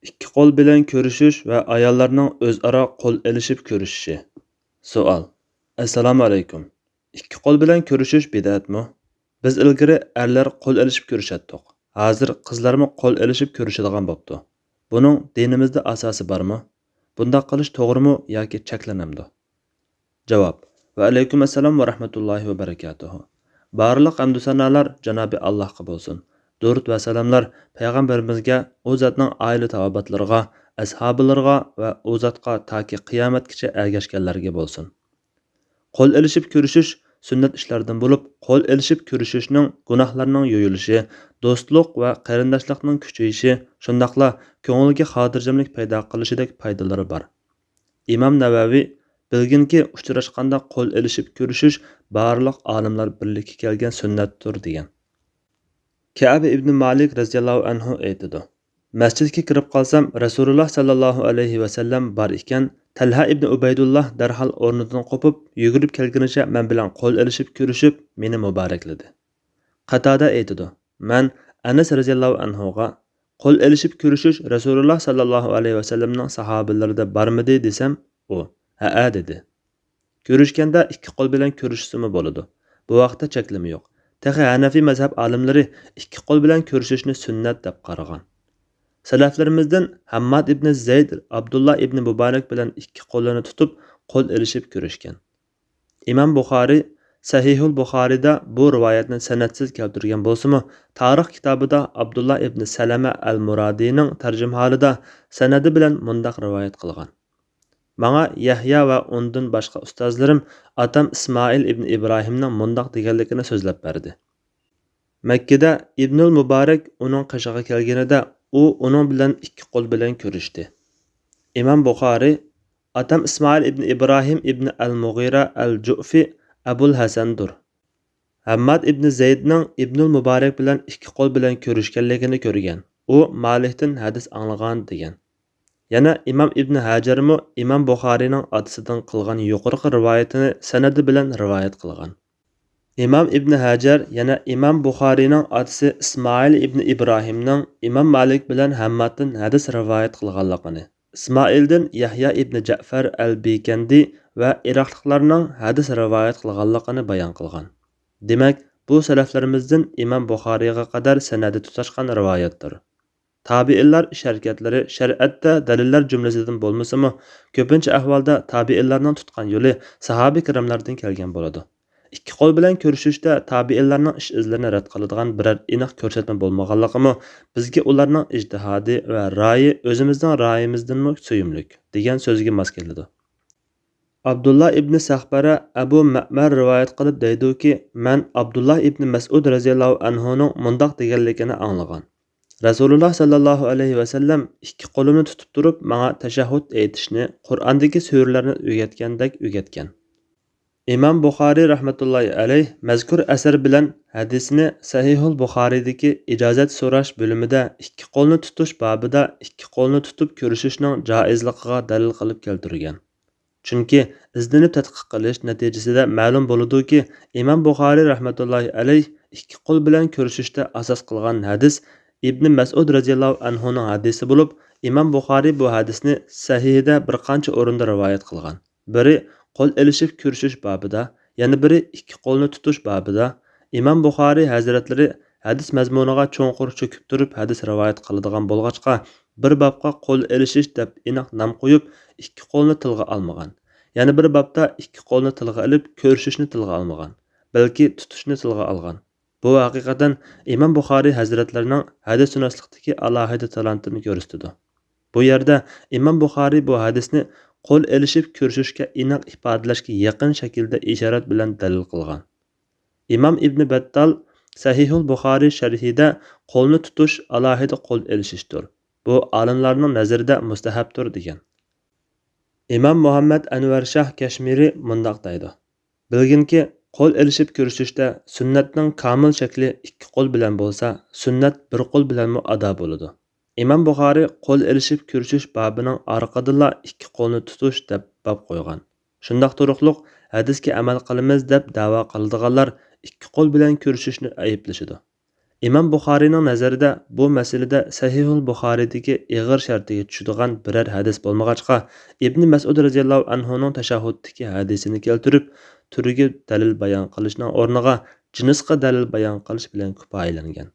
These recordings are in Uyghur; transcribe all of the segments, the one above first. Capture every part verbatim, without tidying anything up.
ئىككى قول بىلەن كۆرۈشۈش ۋە ئاياللارنىڭ ئۆزئارا قول ئېلىشىپ كۆرۈشۈشى. سوئال. ئەسسالامۇ ئەلەيكۇم. ئىككى قول بىلەن كۆرۈشۈش بىدئەتمۇ؟ بىز ئىلگىرى ئەرلەر قول ئېلىشىپ كۆرۈشەتتۇق. ھازىر قىزلارمۇ قول ئېلىشىپ كۆرۈشىدىغان بوپتۇ. بۇنىڭ دىنىمىزدا ئاساسى بارمۇ؟ بۇنداق قىلىش توغرىمۇ ياكى چەكلىنەمدۇ؟ جاۋاب. ۋەئەلەيكۇم ئەسسالام ۋە رەھمەتۇللاھى ۋە بەرىكاتۇھۇ. بارلىق ھەمدۇ سانالار جانابى ئاللاھقا بولسۇن. دۇرۇت ۋە سالاملار پەيغەمبىرىمىزگە، ئۇ زاتنىڭ ئائىلە تاۋابىئاتلىرىغا، ئەسھابىلىرىغا ۋە ئۇ زاتقا تاكى قىيامەتكىچە ئەگەشكەنلەرگە بولسۇن. قول ئېلىشىپ كۆرۈشۈش سۈننەت ئىشلاردىن بولۇپ، قول ئېلىشىپ كۆرۈشۈشنىڭ گۇناھلارنىڭ يۇيۇلۇشى، دوستلۇق ۋە قېرىنداشلىقنىڭ كۈچىيىشى، شۇنداقلا كۆڭۈلگە خاتىرجەملىك پەيدا قىلىشىدەك پايدىلىرى بار. ئىمام نەۋەۋى، بىلگىنكى، ئۇچراشقاندا قول ئېلىشىپ كۆرۈشۈش بارلىق ئالىملار بىرلىككە كەلگەن سۈننەتتۇر، دېگەن. كەئب ئىبنى مالىك رەزىياللاھۇ ئەنھۇ ئېيتىدۇ، مەسچىتكە كىرىپ قالسام، رەسۇلۇللا ساللاللاھۇ ئەلەيھى ۋەسەللەم بار ئىكەن، تەلھە ئىبنى ئۇبەيدۇللا دەرھال ئورنىدىن قوپۇپ، يۈگۈرۈپ كەلگىنىچە مەن بىلەن قول ئېلىشىپ كۆرۈشۈپ، مېنى مۇبارەكلىدى. قاتادە ئېيتىدۇ، مەن ئەنەس رەزىياللاھۇ ئەنھۇغا، قول ئېلىشىپ كۆرۈشۈش رەسۇلۇللا ساللاللاھۇ ئەلەيھى ۋەسەللەمنىڭ ساھابىلىرىدە بارمىدى دېسەم، ئۇ، ھەئە دېدى. كۆرۈشكەندە ئىككى قول بىلەن كۆرۈشسىمۇ بولىدۇ. بۇ ھەقتە چەكلىمە يوق. تېخى ھەنەفىي مەزھەپ ئالىملىرى ئىككى قول بىلەن كۆرۈشۈشنى سۈننەت دەپ قارىغان. سەلەفلىرىمىزدىن ھەمماد ئىبنى زەيد ئابدۇللا ئىبنى مۇبارەك بىلەن ئىككى قولىنى تۇتۇپ، قول ئېلىشىپ كۆرۈشكەن. ئىمام بۇخارى سەھىھۇل بۇخارىدا بۇ رىۋايەتنى سەنەدسىز كەلتۈرگەن بولسىمۇ، تارىخ كىتابىدا ئابدۇللا ئىبنى سەلەمە ئەل مۇرادىنىڭ تەرجىمىھالىدا سەنەدى بىلەن مۇنداق رىۋايەت قىلغان. ماڭا يەھيا ۋە ئۇندىن باشقا ئۇستازلىرىم ئاتام ئىسمائىل ئىبنى ئىبراھىمنىڭ مۇنداق دېگەنلىكىنى سۆزلەپ بەردى. مەككىدە ئىبنۇل مۇبارەك ئۇنىڭ قېشىغا كەلگىنىدە، ئۇ ئۇنىڭ بىلەن ئىككى قول بىلەن كۆرۈشتى. ئىمام بۇخارى، ئاتام ئىسمائىل ئىبنى ئىبراھىم ئىبنى ئەل مۇغىرە ئەل جۇئفى ئەبۇل ھەسەندۇر. ھەمماد ئىبنى زەيدنىڭ ئىبنۇل مۇبارەك بىلەن ئىككى قول بىلەن كۆرۈشكەنلىكىنى كۆرگەن. ئۇ مالىكتىن ھەدىس ئاڭلىغان، دېگەن. يەنە ئىمام ئىبنى ھەجەرمۇ ئىمام بۇخارىنىڭ ئاتىسىدىن قىلغان يۇقىرىقى رىۋايىتىنى سەنەدى بىلەن رىۋايەت قىلغان. ئىمام ئىبنى ھەجەر يەنە ئىمام بۇخارىنىڭ ئاتىسى ئىسمائىل ئىبنى ئىبراھىمنىڭ ئىمام مالىك بىلەن ھەممادتىن ھەدىس رىۋايەت قىلغانلىقىنى، ئىسمائىلدىن يەھيا ئىبنى جەئفەر ئەل بىكەندى ۋە ئىراقلىقلارنىڭ ھەدىس رىۋايەت قىلغانلىقىنى بايان قىلغان. دېمەك، بۇ سەلەفلىرىمىزدىن ئىمام بۇخارىيغا قەدەر سەنەدى تۇتاشقان رىۋايەتتۇر. تابىئىنلار ئىش-ھەرىكەتلىرى شەرىئەتتە دەلىللەر جۈملىسىدىن بولمىسىمۇ، كۆپىنچە ئەھۋالدا تابىئىنلارنىڭ تۇتقان يولى ساھابە كىراملاردىن كەلگەن بولىدۇ. ئىككى قول بىلەن كۆرۈشۈشتە تابىئىنلارنىڭ ئىش-ئىزلىرىنى رەت قىلىدىغان بىرەر ئېنىق كۆرسەتمە بولمىغانلىقىمۇ بىزگە ئۇلارنىڭ ئىجتىھادى ۋە رايى ئۆزىمىزنىڭ رايىمىزدىنمۇ سۆيۈملۈك، دېگەن سۆزگە ماس كېلىدۇ. ئابدۇللا ئىبنى سەخبەرە ئەبۇ مەمەر رىۋايەت قىلىپ دەيدۇكى، مەن ئابدۇللا ئىبنى مەسئۇد رەزىياللاھۇ ئەنھۇنىڭ مۇنداق دېگەنلىكىنى ئاڭلىغان. رەسۇلۇللا ساللاللاھۇ ئەلەيھى ۋەسەللەم ئىككى قولىنى تۇتۇپ تۇرۇپ ماڭا تەشەھھۇد ئېيتىشنى قۇرئاندىكى سۈرىلەرنى ئۆگەتكەندەك ئۆگەتكەن. ئىمام بۇخارىي رەھمەتۇللاھى ئەلەيھ مەزكۇر ئەسەر بىلەن ھەدىسنى سەھىھۇل بۇخارىيدىكى ئىجازەت سوراش بۆلۈمىدە ئىككى قولنى تۇتۇش بابىدا ئىككى قولنى تۇتۇپ كۆرۈشۈشنىڭ جائىزلىقىغا دەلىل قىلىپ كەلتۈرگەن. چۈنكى ئىزدىنىپ تەتقىق قىلىش نەتىجىسىدە مەلۇم بولىدۇكى، ئىمام بۇخارىي رەھمەتۇللاھى ئەلەيھ ئىككى قول بىلەن كۆرۈشۈشتە ئاساس قىلغان ھەدىس ئىبنى مەسئۇد رەزىياللاھۇ ئەنھۇنىڭ ھەدىسى بولۇپ، ئىمام بۇخارىي بۇ ھەدىسنى سەھىھىدە بىر قانچە ئورۇندا رىۋايەت قىلغان. بىرى، قول ئېلىشىپ كۆرۈشۈش بابىدا، يەنە بىرى ئىككى قولنى تۇتۇش بابىدا. ئىمام بۇخارىي ھەزرەتلىرى ھەدىس مەزمۇنىغا چوڭقۇر چۆكۈپ تۇرۇپ ھەدىس رىۋايەت قىلىدىغان بولغاچقا، بىر بابقا قول ئېلىشىش دەپ ئېنىق نام قويۇپ، ئىككى قولنى تىلغا ئالمىغان. يەنە بىر بابتا ئىككى قولنى تىلغا ئېلىپ، كۆرۈشۈشنى تىلغا ئالمىغان، بەلكى تۇتۇشنى تىلغا ئالغان. بۇ ھەقىقەتەن ئىمام بۇخارىي ھەزرەتلىرىنىڭ ھەدىسشۇناسلىقتىكى ئالاھىدە تالانتىنى كۆرسىتىدۇ. بۇ يەردە ئىمام بۇخارىي بۇ ھەدىسنى قول ئېلىشىپ كۆرۈشۈشكە ئېنىق ئىپادىلەشكە يېقىن شەكىلدە ئىشارەت بىلەن دەلىل قىلغان. ئىمام ئىبنى بەتتال سەھىھۇل بۇخارىي شەرھىدە قولنى تۇتۇش ئالاھىدە قول ئېلىشىشتۇر. بۇ ئالىملارنىڭ نەزىرىدە مۇستەھەبتۇر، دېگەن. ئىمام مۇھەممەد ئەنۋەر شاھ كەشمىرى مۇنداق دەيدۇ، بىلگىنكى، قول ئېلىشىپ كۆرۈشۈشتە سۈننەتنىڭ كامىل شەكلى ئىككى قول بىلەن بولسا، سۈننەت بىر قول بىلەنمۇ ئادا بولىدۇ. ئىمام بۇخارىي قول ئېلىشىپ كۆرۈشۈش بابىنىڭ ئارقىدىنلا ئىككى قولنى تۇتۇش دەپ باب قويغان. شۇنداق تۇرۇقلۇق ھەدىسكە ئەمەل قىلىمىز دەپ دەۋا قىلىدىغانلار ئىككى قول بىلەن كۆرۈشۈشنى ئەيىبلىشىدۇ. ئىمام بۇخارىينىڭ نەزىرىدە بۇ مەسىلىدە سەھىھۇل بۇخارىيدىكى ئېغىر شەرتىگە چۈشىدىغان بىرەر ھەدىس بولمىغاچقا، ئىبنى مەسئۇد رەزىياللاھۇ ئەنھۇنىڭ تەشەھھۇدتىكى ھەدىسىنى كەلتۈرۈپ، تۈرگە دەلىل بايان قىلىشنىڭ ئورنىغا جىنسقا دەلىل بايان قىلىش بىلەن كۇپايىلەنگەن.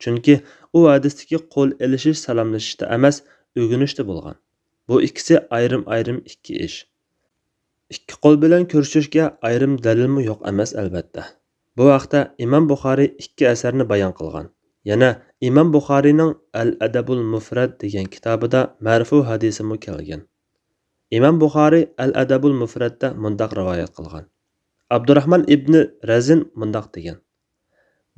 چۈنكى ئۇ ھەدىستىكى قول ئېلىشىش سالاملىشىشتا ئەمەس، ئۆگىنىشتە بولغان. بۇ ئىككىسى ئايرىم-ئايرىم ئىككى ئىش. ئىككى قول بىلەن كۆرۈشۈشكە ئايرىم دەلىلمۇ يوق ئەمەس، ئەلۋەتتە. بۇ ھەقتە ئىمام بۇخارىي ئىككى ئەسەرنى بايان قىلغان. يەنە ئىمام بۇخارىينىڭ ئەل ئەدەبۇل مۇفرەد دېگەن كىتابىدا مەرفۇ ھەدىسىمۇ كەلگەن. ئىمام بۇخارىي ئەل ئەدەبۇل مۇفرەدتە مۇنداق رىۋايەت قىلغان: ئابدۇراخمان ئىبنى رەزىن مۇنداق دېگەن: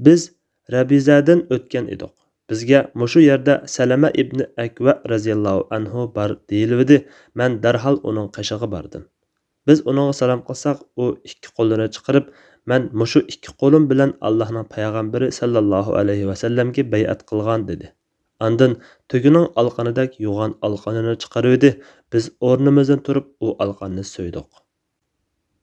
بىز رەبىزەدىن ئۆتكەن ئىدۇق. بىزگە مۇشۇ يەردە سەلەمە ئىبنى ئەكۋە رەزىياللاھۇ ئەنھۇ بار دېيىلىۋىدى، مەن دەرھال ئۇنىڭ قېشىغا باردىم. بىز ئۇنىڭغا سالام قىلساق، ئۇ ئىككى قولىنى چىقىرىپ، مەن مۇشۇ ئىككى قولۇم بىلەن ئاللاھنىڭ پەيغەمبىرى سەللەللاھۇ ئەلەيھى ۋەسەللەمگە بەيئەت قىلغان دېدى. ئاندىن تۆگىنىڭ ئالقىنىدەك يوغان ئالقىنىنى چىقىرىۋىدى، بىز ئورنىمىزدىن تۇرۇپ ئۇ ئالقاننى سۆيدۇق.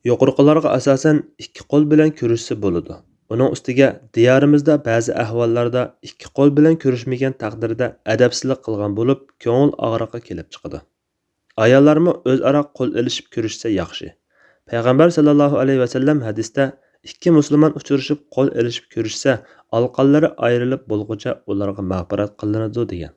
يۇقىرىقىلارغا ئاساسەن ئىككى قول بىلەن كۆرۈشسە بولىدۇ. ئۇنىڭ ئۈستىگە دىيارىمىزدا بەزى ئەھۋاللاردا ئىككى قول بىلەن كۆرۈشمىگەن تەقدىردە ئەدەپسىزلىك قىلغان بولۇپ، كۆڭۈل ئاغرىقى كېلىپ چىقىدۇ. ئاياللارمۇ ئۆزئارا قول ئېلىشىپ كۆرۈشسە ياخشى. پەيغەمبەر سەللەللاھۇ ئەلەيھى ۋەسەللەم ھەدىستە، ئىككى مۇسۇلمان ئۇچرىشىپ قول ئېلىشىپ كۆرۈشسە، ئالقانلىرى ئايرىلىپ بولغۇچە ئۇلارغا مەغپىرەت قىلىنىدۇ دېگەن.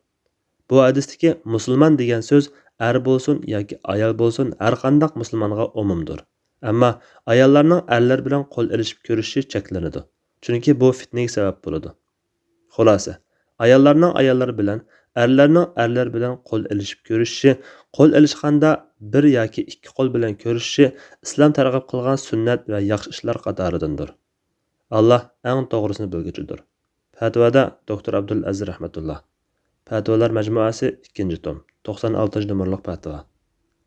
بۇ ھەدىستىكى مۇسۇلمان دېگەن سۆز ئەر بولسۇن ياكى ئايال بولسۇن، ھەرقانداق مۇسۇلمانغا ئومۇمدۇر. ئەمما ئاياللارنىڭ ئەرلەر بىلەن قول ئېلىشىپ كۆرۈشۈشى چەكلىنىدۇ. چۈنكى بۇ فىتنىگە سەۋەب بولىدۇ. خۇلاسە، ئاياللارنىڭ ئاياللىرى بىلەن، ئەرلەرنىڭ ئەرلەر بىلەن قول ئېلىشىپ كۆرۈشۈشى، قول ئېلىشقاندا بىر ياكى ئىككى قول بىلەن كۆرۈشۈشى ئىسلام تەرغىب قىلغان سۈننەت ۋە ياخشى ئىشلار قاتارىدىندۇر. ئاللا ئەڭ توغرىسىنى بىلگۈچىدۇر. پەتىۋادا دوكتور ئابدۇل ئەزىز رەھمەتۇللا. پەتىۋالار مەجمۇئەسى، ئىككىنچى توم، توقسان ئالتىنچى نومۇرلۇق پەتىۋا.